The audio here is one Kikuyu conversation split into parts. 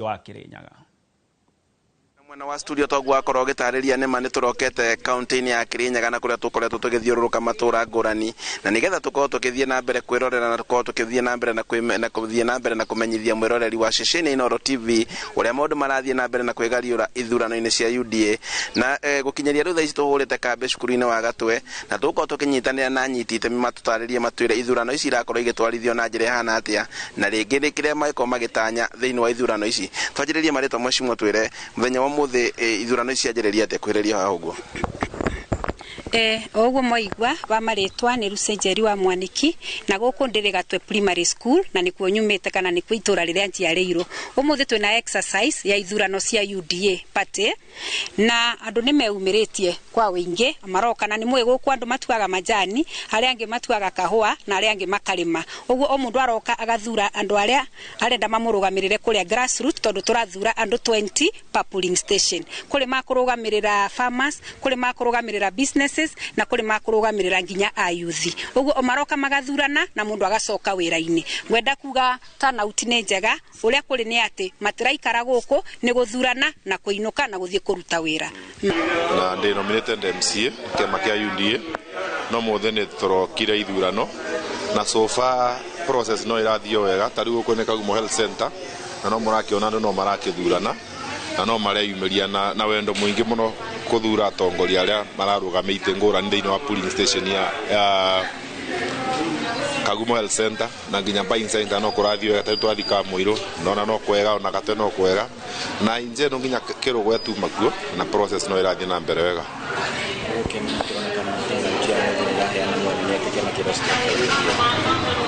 Wa Kirinyaga. Mwena wa studio toguo akorwo gĩtarĩria nĩma nĩ tũrokete kaunti-inĩ ya Kirinyaga na kũrĩa tũkoretwo tũgĩthiũrũrũka matũra ngũrani na nĩgetha tũkorwo tũgĩthiĩ na mbere kwĩrorera na tũkorwo tũkĩthiĩ na mbere na kũthiĩ na mbere na kũmenyithia mwĩroreri wa ceceni Inooro TV ũrĩa maũndũ marathiĩ na mbere na kwĩgariũra ithurano-inĩ cia UDA na gũkinyĩria rĩu thaa ici tũhũrĩte kambĩ cukuru-inĩ wa Gatwe na tũgũkorwo tũkĩnyitanĩra na anyiti itemi matũtarĩrie matwĩre ithurano ici irakorwo igĩtwarithio na njĩra ĩhana atĩa na rĩngĩ nĩ kĩrĩa mangĩkorwo magĩtanya thĩinĩ wa ithurano ici. Twanjĩrĩrie marĩtwa, mheshimiwa, twĩre mũthenya wa ũmũthĩ ithurano ici cianjĩrĩria atĩa kwĩrĩria haha ũguo? O ũguo mwaigua wa marĩtwa nĩ Lucy Njeri wa Mwaniki na gũkũ ndĩrĩ Gatwe Primary School na nĩkuo nyumĩte kana nĩkuo itũra rĩrĩa njiarĩirwo. Ũmũthĩ twĩna exercise ya ithurano cia UDA party na andũ nĩ meumĩrĩtie kwa wĩingĩ maroka na nĩ mũĩ gũkũ andũ matuaga majani, arĩa angĩ matuaga kahũa na arĩa angĩ makarĩma. Ũguo o mũndũ aroka agathura andũ arĩa arenda mamũrũgamĩrĩre kũrĩa grassroots tondũ tũrathura andũ 20 per polling station. Kũrĩ makũrũgamĩrĩra farmers, kũrĩ makũrũgamĩrĩra businesses na kũrĩ makũrũgamĩrĩra nginya a youth. Ũguo o maroka magathurana na mũndũ agacoka wĩra-inĩ. Ngwenda kuga turnout nĩ njega, ũrĩa kũrĩ nĩ atĩ matiraikara gũkũ nĩ gũthurana na kũinũka na gũthiĩ kũruta wĩra. Na ndĩ nominated MCA kĩama kĩa UDA no mũthĩ nĩ tũrokire ithurano na so far process no ĩrathiĩ o wega. Ta rĩu gũkũ nĩ Kagumo Health Center na no mũrakĩona andũ no marakĩthurana na no mareyumĩria na wendo mũingĩ mũno kũthura atongoria arĩa mararũgamia itĩ ngũrani thĩinĩ wa polling station ya Kagumo Health Center na nginya buying center no kũrathiĩ wega. Ta rĩu twathiĩ Kamũirũ nona no kwega, ona Gatwe no kwega na inje no nginya Kĩrũgwe tuma kuo na process no ĩrathiĩ na mbere wega. Gũkĩ kĩronekana turnout ya mũthĩ nĩ ĩraheana mwene atĩ kĩama kĩrĩa.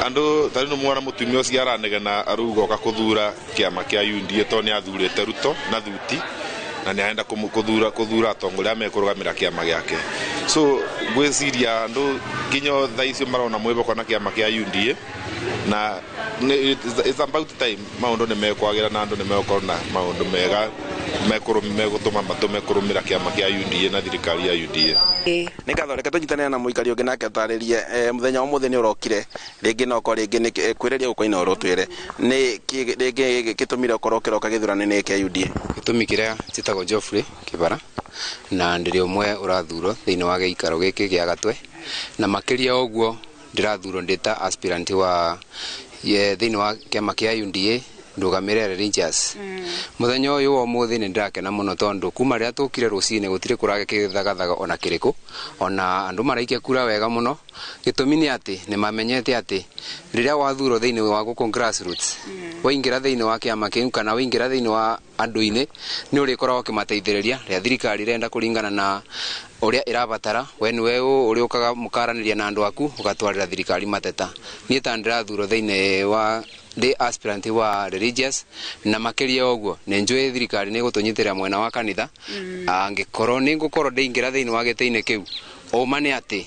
Andũ ta rĩu mwana mũtumia ũcio aranegena arauga oka kũthura kĩama kĩa UDA tondũ nĩ athurĩte Ruto na thuti na nĩ arenda kũthura atongoria arĩa mekũrũgamĩra kĩama gĩake. So ngwĩciria andũ nginya thaa icio marona mwĩhoko na kĩama kĩa UDA na it's about time maũndũ nĩ mekwagĩra na andũ nĩ megũkorwo na maũndũ mega megũtũma matũme kũrũmĩra kĩama kĩa UDA na thirikari ya UDA. Nĩ ngatho, reke tũnyitanĩre na mũikari ũngĩ nake atarĩrie mũthenya wa ũmũthĩ nĩ ũrokire rĩngĩ no ũkorwo rĩngĩ nĩ kwĩrĩria gũkũ Inooro twĩre nĩ kĩ rĩngĩ gĩtũmire ũkorwo ũkĩroka gĩthurano-inĩ kĩa UDA. Gĩtũmi kĩrĩa, njĩtagwo Geoffrey Kĩbara na ndĩrĩ ũmwe ũrathurwo thĩinĩ wa gĩikaro gĩkĩ gĩa Gatwe na makĩria ũguo ndĩrathurwo ndĩ ta aspirant wa thĩinĩ wa kĩama kĩa UDA ndũgamĩrĩre religious. Mũthenya ũyũ wa ũmũthĩ nĩ ndĩrakena mũno tondũ kuma rĩrĩa tũkire rũcinĩ gũtirĩ kũragĩa kĩthagathaga ona kĩrĩkũ, ona andũ maraikia kura wega mũno. Gĩtũmi nĩ atĩ nĩ mamenyete atĩ rĩrĩa wathurwo thĩinĩ wa gũkũ grassroots, waingĩra thĩinĩ wa kĩama kĩu kana waingĩra thĩinĩ wa andũ-inĩ nĩ ũrĩkoragwo ũkĩmateithĩrĩria rĩrĩa thirikari ĩrenda kũringana na ũrĩa ĩrabatara. We nĩwe ũrĩũkaga mũkaranĩria na andũ aku ũgatwarĩra thirikari mateta. Niĩ ta ndĩrathurwo thĩinĩ wa ndĩ aspirant wa religious na makĩria ũguo nĩ njũĩ thirikari nĩ ĩgũtũnyitĩrĩra mwena wa kanitha. Angĩkorwo nĩ ngũkorwo ndĩingĩra thĩinĩ wa gĩtĩ-inĩ kĩu, ũma nĩ atĩ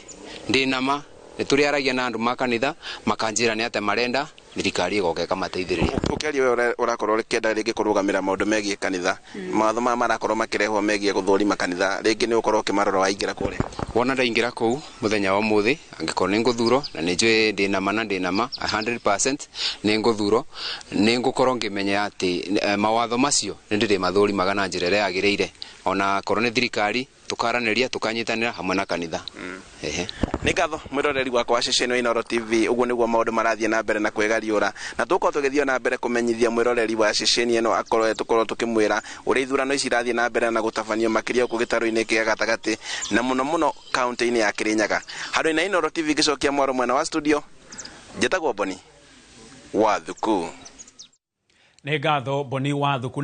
ndĩ nama nĩ tũrĩaragia na andũ ma kanitha makanjĩra nĩ atĩ marenda thirikari ĩgoka ĩkamateithĩrĩria. Ũkĩaria we ũrakorwo ũkĩenda rĩngĩ kũrũgamĩra maũndũ megiĩ kanitha, mawatho maya marakorwo makĩrehwo megiĩ gũthũrima kanitha, rĩngĩ nĩ ũkorwo ũkĩmarora waingĩra kũrĩa? Wona ndaingĩra kũu mũthenya wa ũmũthĩ, angĩkorwo nĩ ngũthurwo na nĩ njũĩ ndĩ nama na ndĩ nama 100% nĩ ngũthurwo, nĩ ngũkorwo ngĩmenya atĩ mawatho macio nĩ ndĩrĩmathũrimaga na njĩra ĩrĩa yagĩrĩire, ona korwo nĩ thirikari tukaranĩria tukanyitanĩra hamwe na kanitha. Ehe. Nĩ ngatho mwĩroreri wakwa wa ceceni wa Inooro TV, ũguo nĩguo maũndũ marathiĩ na mbere na kwĩgariũra na tũgũkorwo tũgĩthiĩ na mbere kũmenyithia mwĩroreri wa ceceni ĩno akorwo tũkorwo tũkĩmwĩra ũrĩa ithurano ici irathiĩ na mbere na gũtabanio makĩria gũkũ gĩtarũ-inĩ kĩa gatagatĩ na mũno mũno kaunti-inĩ ya Kirinyaga. Handũ-inĩ na Inooro TV ngĩcokia mwaro mwena wa studio, njĩtagwo Boni wa Thuku. Nĩ ngatho, Boni wa Thuku.